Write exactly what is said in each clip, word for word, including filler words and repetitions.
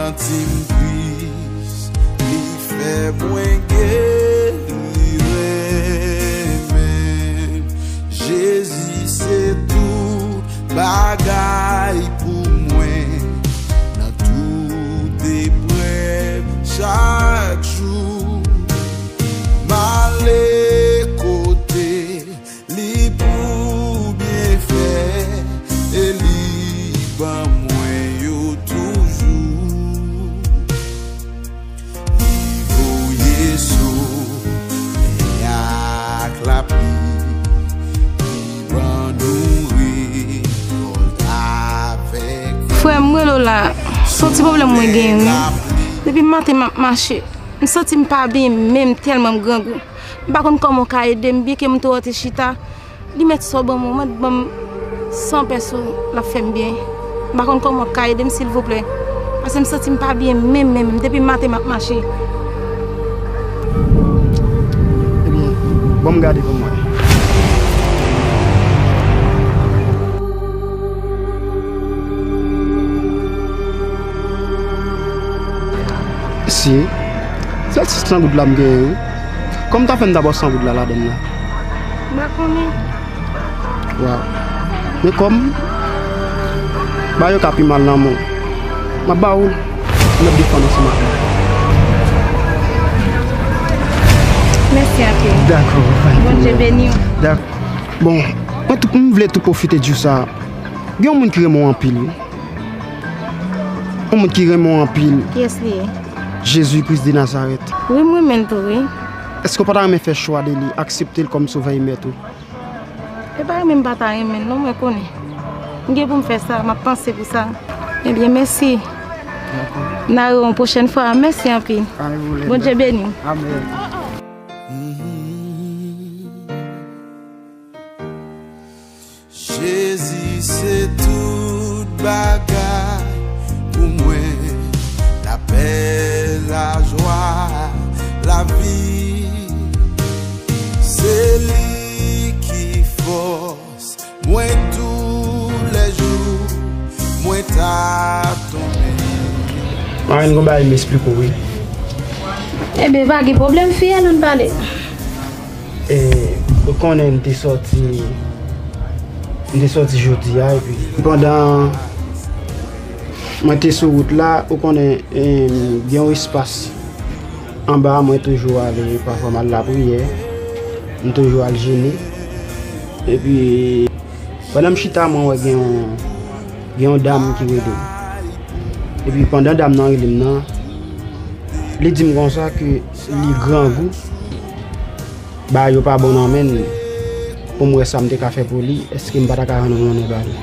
Santi m tris, li fè mwen geri renmen m. Jezi se tout bagay pou mwen, nan tout eprèv chak jou. M ale kote li pou byenfè, e li ban mwen yo toujou. Li voye solèy ak lapli, li ban nou rekòlt avèk. Frè m, rele w la, se yon ti pwoblèm mwen genyen, wi. Depi maten m ap mache, m santi m pa byen menm, tèlman m grangou. M pa konn kòman w ka ede m, byenke m te wè w te chita. Li mèt sa w ban mwen, w mèt ban m san pèso, l ap fè m byen. M pa konn kòman w ap ka ede m, silvouplè. Paske m santi m pa byen menm, menm, menm. Depi maten m ap mache. Ebyen, ban m gade pou m wè. Si, se senk san goud la m genyen, wi. Kòman w ta fè m ta ba w san goud la ladann la? M pa konnen. Waw. Men kòm, bagay yo ka pi mal nan men w. M ap ba ou l. M ap defann ansanm ak ou. Mèsi anpil. Dakò, pa gen pwoblèm. Bondye beni w. Dakò. Bon, mwen tou, m vle tou pwofite di w sa. Gen yon moun ki renmen w anpil, wi. Yon moun ki renmen w anpil. Kiyès li ye? Jezi Kris de Nazarèt. Wi, m renmen l tou, wi. Èske w pa ta renmen fè chwa de li, aksepte l kòm sovè e mèt ou? E pa renmen m pa ta renmen l, non, mwen konnen. M gen pou m fè sa, m ap panse pou sa. Ebyen, mèsi. N a rewè yon pwochèn fwa. Mèsi anpil. Pa gen pwoblèm. Bondye beni w. Amèn. Jezi se tout bagay pou mwen, lapè, lajwa, lavi. Se li ki fòs mwen toulèjou, mwen ta tonbe. Marèn, gon bagay m esplike w, wi. Ebyen, pa gen pwoblèm, fiyèl, ann pale. E, ou konnen m te sòti, m te sòti jodi a, epi pandan mwen te sou wout la, ou konnen, e, gen yon espas anba a, mwen toujou ale, pafwa m al lapriyè, m toujou al jene. Epi, pandan m chita, mwen wè gen yon, gen yon dam ki rele m. Epi, pandan dam nan rele m nan, li di m konsa ke li grangou. Bagay yo pa bon nan men l. Pou m wè sa m te ka fè pou li, èske m pa ta ka rann yon monnen ba li?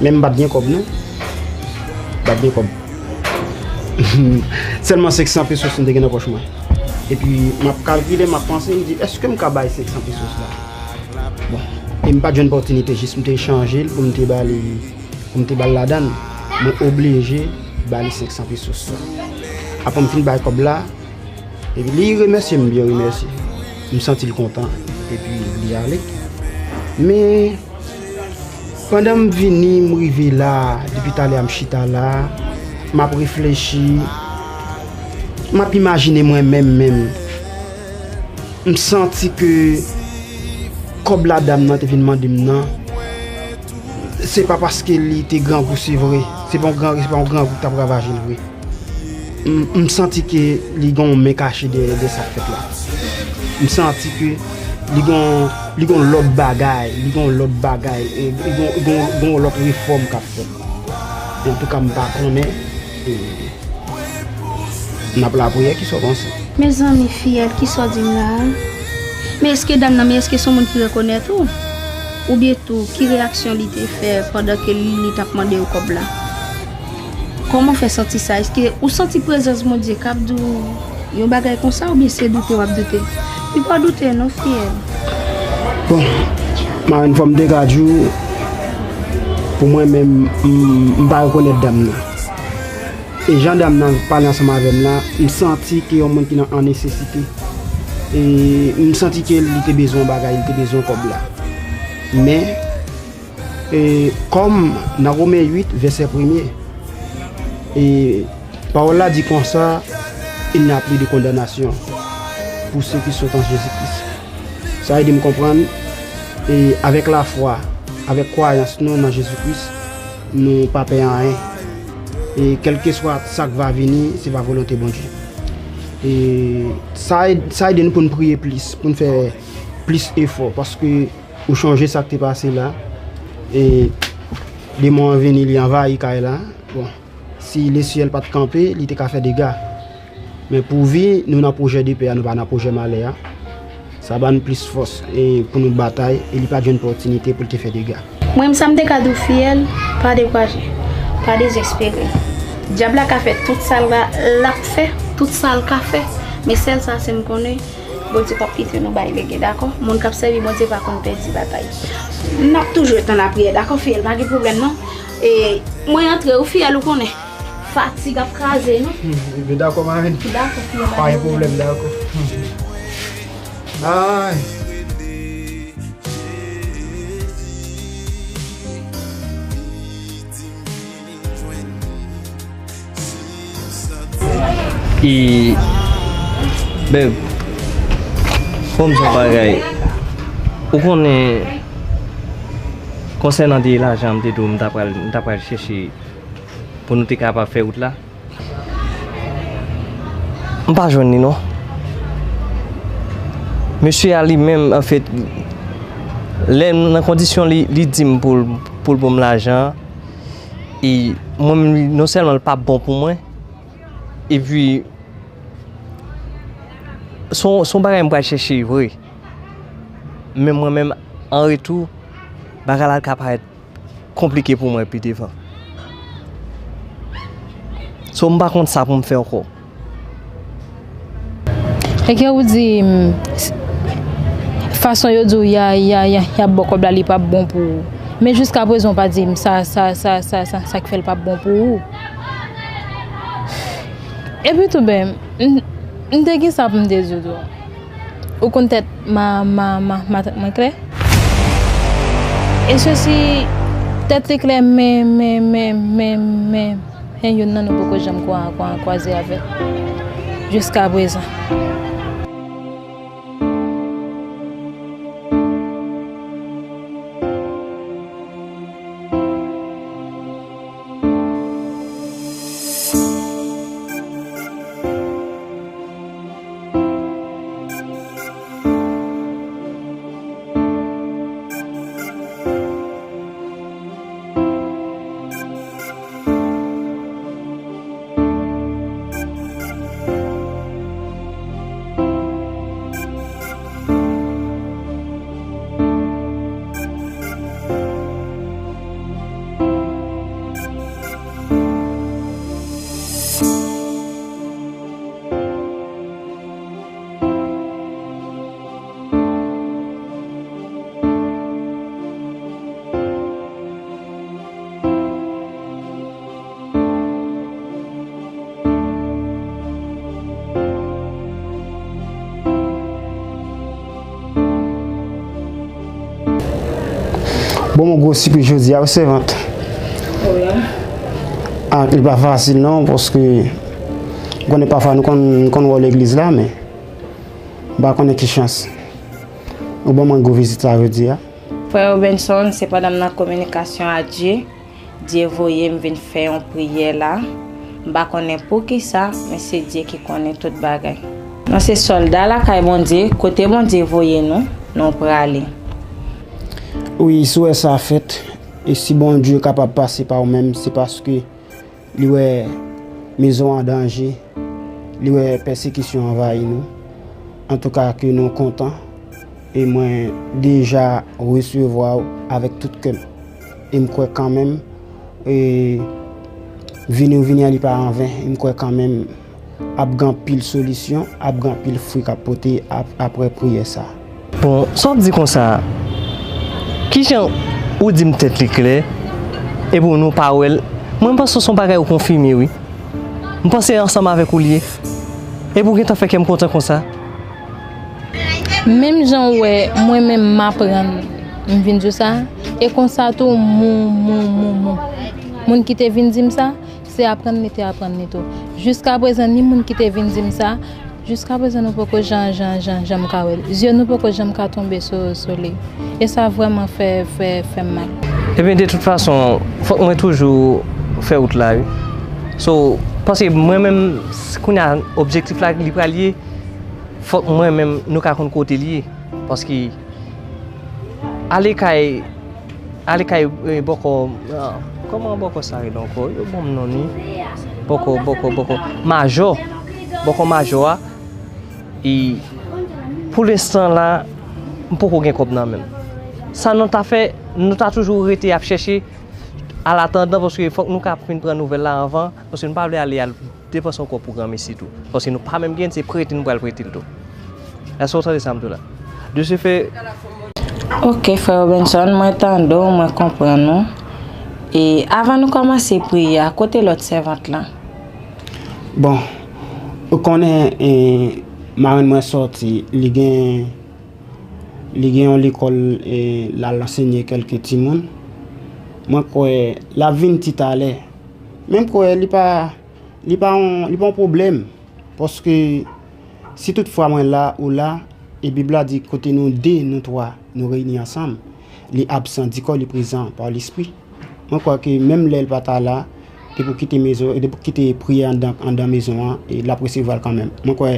Men m pa t gen kòb, non. M pa t gen kòb. Sèlman senk san pesos m te gen nan pòch mwen. Epi, m ap kalkile, m ap panse, m di, èske m ka bay senk san pesos la? Bon, e m pa t jwenn opòtinite, jis m te chanje l pou m te ba li, pou m te ba l ladann. Mwen oblije ba li senk san pesos la. Apre m fin bay kòb la, epi li remèsye m, byen remèsye. M santi l kontan, epi li ale. Men, pandan m vini, m rive la, depi talè a m chita la, m ap reflechi, m ap imajine mwen menm, menm. M santi ke kòb la dam nan te vin mande m nan, se pa paske li te grangou, se vre. Se pa yon gran, se pa yon grangou k t ap ravaje l vre. M, m santi ke li gen yon men kache dèyè, dèyè sa k fèt la. M santi ke li gen, li gen yon lòt bagay, li gen yon lòt bagay, e, li gen, li gen, gen yon lòt refòm k ap fèt. Antouka, m pa konnen, e, n ap lapriyè, kisa w panse? Mezanmi, fiyèl, kisa w di m la a? Men èske dam nan, men èske se yon moun ki rekonèt ou? Oubyen tou, ki reyaksyon li te fè pandan ke li, li t ap mande yo kòb la? Kòman w fè santi sa? Èske ou santi prezans Bondye k ap di w yon bagay konsa, oubyen se doute w ap doute? Li pa doute non, fiyèl. Bon, Marèn, fò m te ka di w, pou mwen menm, m, m pa rekonèt dam nan. E jan dam nan pale ansanm avè m la, m santi ke yon moun ki nan, an nesesite. E m santi ke li te bezwen yon bagay, li te bezwen kòb la. Men, e, kòm nan Women uit, vèsè premye, e, Pawòl la di konsa, il n'y a plus de condamnation pour ceux qui sont en Jésus-Christ. Sa ede m konprann, e avèk lafwa, avèk kwayans nou nan Jezi Kris, nou pa pè anyen. E kèlkeswa sa k va vini, se pa volonte Bondye. E sa ed-, sa ede nou pou n priye plis, pou n fè plis efò, paske ou chonje sa k te pase la, e demon an vini, li anvayi kay la. Bon, si lesyèl pa t kanpe, li te ka fè dega. Men pouvi nou nan pwojè de pè a, nou pa nan pwojè malè a, sa ba n plis fòs, e pou nou batay, e li pa t jwenn opòtinite pou l te fè dega. Mwen menm sa m te ka di w, fiyèl, pa dekouraje, pa dezespere. Dyab la ka fè tout sa l va, l ap fè, tout sa l ka fè, men sèl sa se m konnen, Bondye p ap kite nou bay lege, dakò? Moun k ap sèvi Bondye pa konn pèdi batay. N ap toujou ret nan lapriyè, dakò, fiyèl, pa gen pwoblèm non. E mwen antre wi, fiyèl, ou konnen. Fatig ap kraze nou. Hmm, ebyen dakò, ma vin. Dakò, fiyèl, pa gen pwoblèm, dakò. Hmm. Ay. E, babe, fò m di w yon bagay. Ou konnen, konsènan de lajan, m te di w m ta pral, m ta pral chèche pou nou te kapab fè wout la. M pa jwenn li non. Mesye a li menm, anfèt, lè m nan kondisyon li, li di m pou l, pou l ban m lajan an, e mwen menm, non sèlman l p ap bon pou mwen, epi, se yon, se yon bagay m pral chèche vre. Men mwen menm, an retou, bagay la ka parèt konplike pou mwen pi devan. So, m pa konn sa pou m fè ankò. Enke ou di, m, s-, fason yo di w y a, y a, y a, y ap ba w kòb la, li p ap bon pou ou. Men jiskaprezan, w pa di m sa, sa, sa, sa, sa, sa k fè l p ap bon pou ou. Epi tou, ben, m, m te gen sa pou m te di w tou. Ou konn tèt ma, ma, ma, matant mwen klè? E sesi, tèt li klè, men, men, men, men, men, men youn nan nou poko janm kwa, kwa, kwaze avè l jiskaprezan. Bon, mwen gwo sipriz jodi a, wi, sèvant. Wi. Ah, li pa fasil non, paske m konnen pafwa nou konn, nou konn wè w legliz la, men m pa konnen ki chans. Ou ban mwen gwo vizit sa jodi a. Frè Robenson, se pandan m nan kominikasyon a Dye, Dye voye m vin fè yon priyè la. M pa konnen poukisa, men se Dye ki konnen tout bagay. Nou se sòlda lakay Bondye, kote Bondye voye nou, nou prale. Wi, si w wè sa fèt, e si Bondye kapab pase pa ou menm, se paske li wè mezon an danje, li wè pèsekisyon anvayi nou. Antouka, ke nou kontan, e mwen deja resevwa w avèk tout kè m. E m kwè kanmenm, e vini w vini an, li pa anven. E m kwè kanmenm ap gen anpil solisyon, ap gen anpil fwi k ap pote ap-, aprè priyè sa. Bon, sa w ap di konsa a? Kijan ou di m tèt li klè, epi w nou pa wè l? Mwen, m panse se yon bagay ou konfime, wi. M panse ansanm avèk ou l ye. Epi w gentan fè kè m kontan konsa. Menm jan w wè, mwen menm m aprann, m vin di w sa, e konsa tou, moun, moun, moun, moun, moun ki te vin di m sa, Se aprann li te aprann li tou. Jiskaprezan, ni moun ki te vin di m sa, jiskaprezan nou poko jan, jan, jan, janm ka wè l. Zye nou poko janm ka tonbe sou, sou li. E sa vrèman fè, fè, fè m mal. Ebyen, de tout fason, fòk mwen toujou fè wout la, wi. So, paske mwen menm, s- kounye a, objektif la, li pral ye, fòk mwen menm, nou ka konn kote li ye. Paske, ale kay, ale kay, eh, bòkò, ah, kòman bòkò sa rele ankò? Yo ban m non li. Bòkò, bòkò, bòkò. Majò. Bòkò majò a. E pou lenstan la, m poko gen kòb nan men m. Sa nou ta fè, nou ta toujou rete ap chèche, alatandan, paske fòk nou ka fin pran nouvèl la anvan, paske nou pa vle ale al depanse ankò pou granmesi tou. Paske nou pa menm gen, se prete nou pral prete l tou. Èske w tande sa m di w la? De ce fait, Ok, frè Robenson, mwen tande w, mwen konprann ou. E avan nou kòmanse priyè a, kote lòt sèvant lan? Bon, ou konnen, e, marenn mwen sòti, li gen, li gen yon lekòl, e, l al ansenye kèlke timoun. Mwen kwè l ap vin ti talè. Men m kwè li pa, li pa yon, li pa yon pwoblèm. Paske si toutfwa mwen la, ou la, e Bib la di kote nou de, nou twa, nou reyini ansanm, li absan di kò, li prezan pa lespri. Mwen kwè ke menm lè l pa ta la, depi w kite mezon, depi w kite priyè anndan, anndan mezon an, e l ap resevwa l kanmenm. Mwen kwè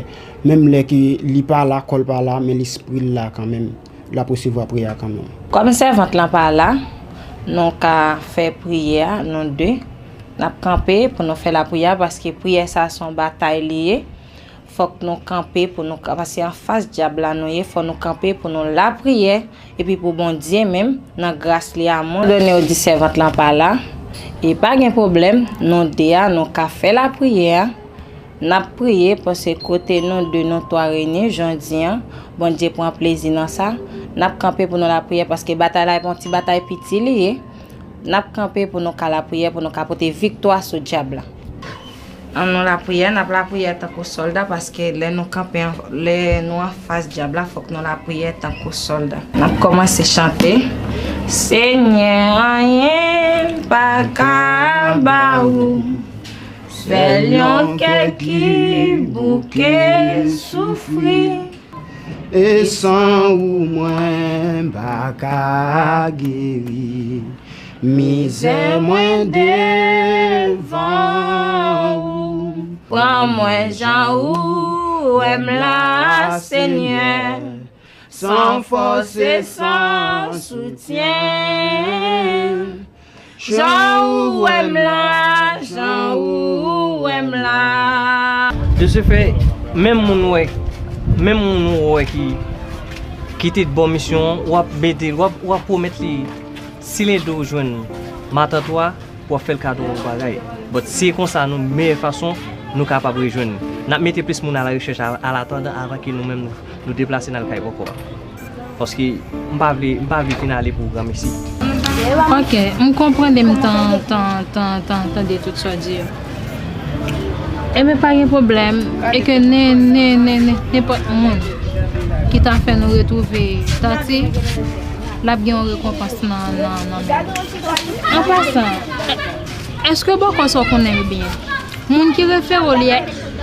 menm lè ke li pa la, kò l pa la, men lespri l la kanmenm. L ap resevwa priyè a kanmenm. Kòm sèvant lan pa la, nou ka fè priyè a, nou de. N ap kanpe pou nou fè lapriyè a, paske priyè sa se yon batay li ye. Fòk nou kanpe pou nou ka, paske anfas dyab la nou ye, fò nou kanpe pou nou lapriyè, epi pou Bondye menm, nan gras li a moun. Done yo di sèvant lan pa la, e pa gen pwoblèm, nou de a, nou ka fè lapriyè a. N ap priye, paske kote nou de, nou twa reyini, jan w di an, Bondye pran plezi nan sa. N ap kanpe pou nou lapriyè, paske batay la, e pa yon ti batay piti li ye. N ap kanpe pou nou ka lapriyè, pou nou ka pote viktwa sou dyab la. An nou lapriyè, n ap lapriyè tankou sòlda, paske lè nou kanpe, lè nou anfas dyab la, fòk nou lapriyè tankou sòlda. N ap kòmanse chante. Senyè, anyen pa ka ba ou, sèl yon kè ki bouke soufri. E san ou mwen pa ka geri, mizè mwen devan ou. Pran mwen jan ou wè m la, Senyè, san fòs e san soutyen. Jan ou wè m la, jan ou wè m la. De ce fait, menm moun ou wè, menm moun ou wè ki, ki te bò misyon an, w ap mete, w ap, w ap pwomèt li, si lende w jwenn matant ou a, w ap fè l kado yon bagay. But se konsa nou, meyè fason nou kapab rejwenn li. N ap mete plis moun a la rechèch a, a latandan avan ke nou menm nou, nou deplase n al kay bòkò a. Paske m pa vle, m pa vle fin ale pou granmesi. Ok, m konprann e m tan, tan, tan, tan, tande tout sa w di yo. Ebyen, pa gen pwoblèm. E ke nen, nen, nen, nen, nenpòt moun ki ta fè nou retwouve Tati, l ap gen yon rekonpans nan, nan, nan men l. An pasan, èske bòkò sa w konnen l byen? Moun ki refere w li a,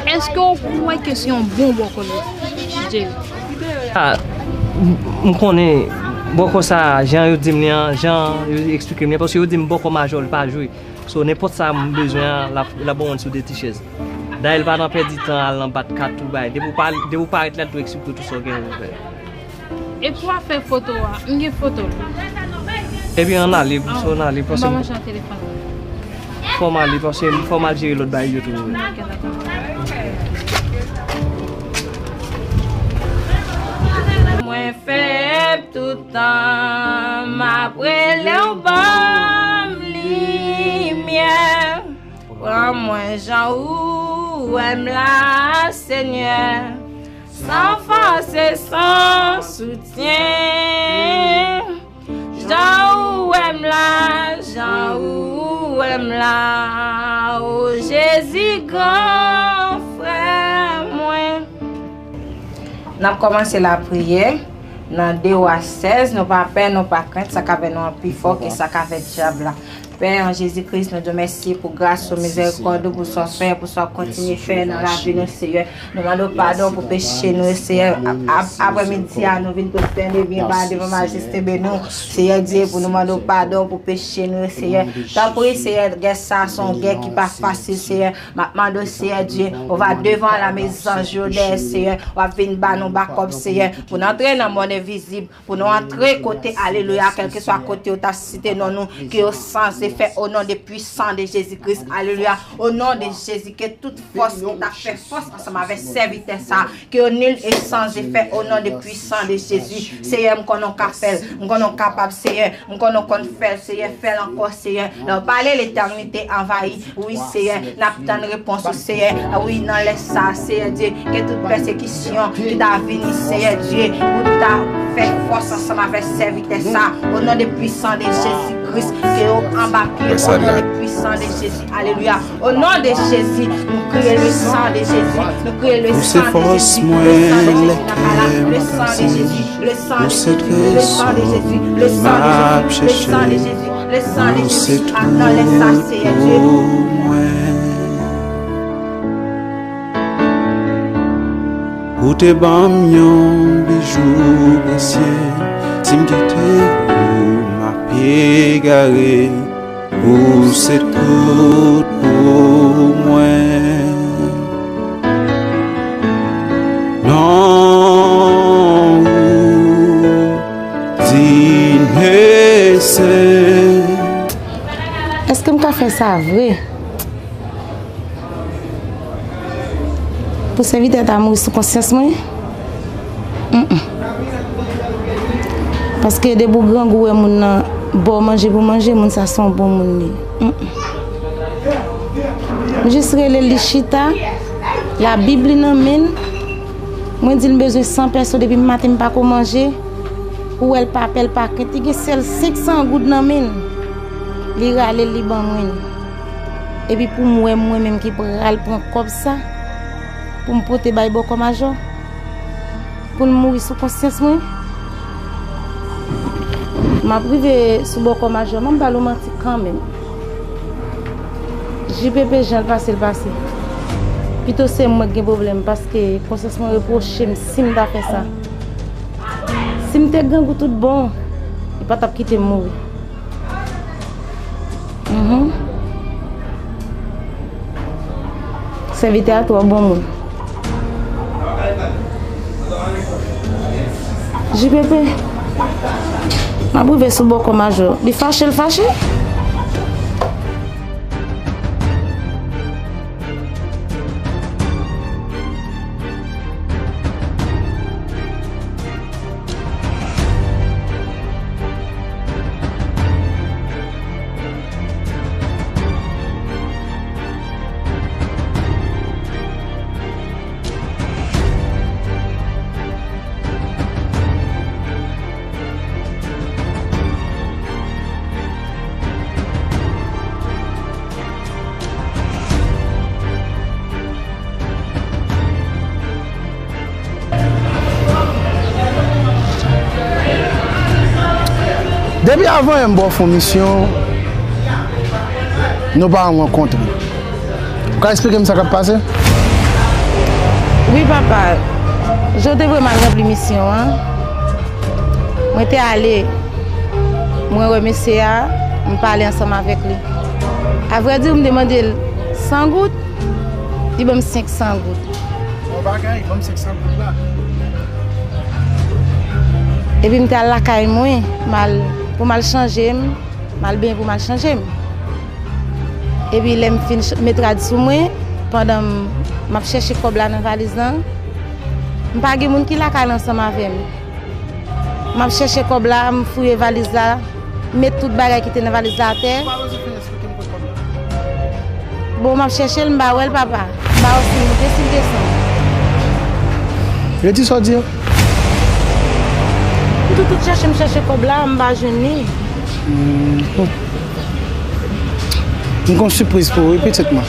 èske w kwè ke se yon bon bòkò li ye? Ah, m, m konnen bòkò sa, jan yo di m li an, jan yo eksplike m li an, paske yo di m bòkò majò li pa jwe. So, nenpòt sa m bezwen an, l ap, l ap ban mwen sou de ti chèz. Dayè, l pa nan pèdi tan, al nan bat kat tou bay. Depi w pa, depi w parèt la, l tou eksplike w tout sa w gen pou fè. E pou afè foto a, m gen foto l. Ebyen, ann ale, so ann ale, paske m pa manche ak telefòn. Fò m ale, paske fò m al jere lòt bagay yo tou. Ok, dakò. Mwen fèb toutan, m ap rele w ban m limyè. Pran mwen jan ou wè m la, Senyè. San fòs e san soutyen. Jan ou wè m la, jan ou wè m la, o Jezi, gran frè mwen. N ap kòmanse lapriyè nan de Wa sèz, nou pa pè, nou pa krent, sa k ap fè nou an pi fò ke sa k ap fè dyab la. Pè, an Jezi Kris, nou di w mèsi pou gras ou, mizèrikòd ou, pou sa w fè, pou sa w kontinye fè nan lavi nou, Seyè. Nou mande w padon pou peche nou, Seyè. Ap- ap- Aprèmidi a, nou vin pwostène byen ba devan majeste beni w, Seyè Dye, pou nou mande w padon pou peche nou, Seyè. Tanpri, Seyè, gè sa a se yon gè ki pa fasil, Seyè. M ap mande w, Seyè Dye, ou va devan la, mezanj yo dèyè, Seyè. W ap vin ba nou bakòp, Seyè, pou n antre nan mòn envizib. Pou nou antre kote, alelouya, kèlkeswa kote yo ta site non nou, ke yo san efè, o non de pwisan de Jezi Kris, alelouya, o non de Jezi, ke tout fòs ki ta fè fòs ansanm avèk sèvitè sa, ke yo nil e san efè, o non de pwisan de Jezi. Seyè, m konnen w ka fè l, m konnen w kapab, Seyè, m konnen w konn fè l, Seyè, fè l ankò, Seyè. Lè w pale, letènite anvayi. Wi, Seyè, n ap tann repons ou, Seyè. Wi, nan lè sa, Seyè Dye, ke tout pèsekisyon ki ta vini, Seyè Dye, pou ta fè fòs ansanm avèk sèvitè sa, o non de pwisan de Jezi Kris, ke yo anba pye, o non de pwisan de Jezi, alelouya, o non de Jezi, nou kriye le san de Jezi, nou kriye le san de Jezi, le san de Jezi, le san de Jezi, le san de Jezi, le san de Jezi, le san de Jezi, le san de Jezi, le san de Jezi, nan lè sa, Seyè Dye. Ou te ban m yon bijou presye, si m kite ou, m ap egare. Ou se tout pou mwen. Non ou di m se. Èske m ka fè sa vre? Pou sèvitè ta mouri sou konsyans mwen? Mm, mm. Paske depi w grangou wè moun nan ba w manje pou manje, moun sa se yon bon moun li ye. Mm, mm. M jis rele l, li chita, Labib li nan men l. Mwen di l m bezwen san pèso depi maten m pa ko manje. Ou wè l pa pè, l pa krent, li gen sèl senk san goud nan men l. Li rale l, li ban mwen l. Epi pou m wè mwen menm ki pral pran kòb sa, pou m pote bay bòkò majò, pou l mouri sou konsyans mwen. M ap rive sou bòkò majò, m ap ba l yon manti kanmenm. J P P, jan l pase, l pase. Pito se mwen k gen pwoblèm, paske konsyans mwen repwoche m si m ta fè sa. Si m te grangou tout bon, li pa t ap kite m mouri. Mhm. Sèvitè a twò bon moun. J P P, m ap rive sou bòkò majò. Li fache, l fache. Depi avan yè m ba w fè yon misyon, nou pa rankontre. Ou ka eksplike m sa k ap pase? Wi, papa. Jan w te voye m al ranpli misyon an, mwen te ale, mwen wè mesye a, m pale ansanm avèk li. Avrèdi, m te mande l san goud, li ban m senk san goud. Bon bagay, ban m senk san goud la. Epi m te al lakay mwen, m al, pou m al chanje m, m al benyen pou m al chanje m. Epi lè m fin ch- met rad sou mwen, pandan m, m ap chèche kòb la nan valiz lan, m pa gen moun ki lakay la ansanm avè m. M ap chèche kòb la, m fouye valiz la, m met tout bagay ki te nan valiz la atè. Bon, m ap chèche l, m pa wè l, papa. M pa wè si l monte, si l desann. Redi sa w di a. M tou tout chèche, m chèche kòb la, m pa jwenn li. Hmm. M gon sipriz pou ou, wi, pitit mwen.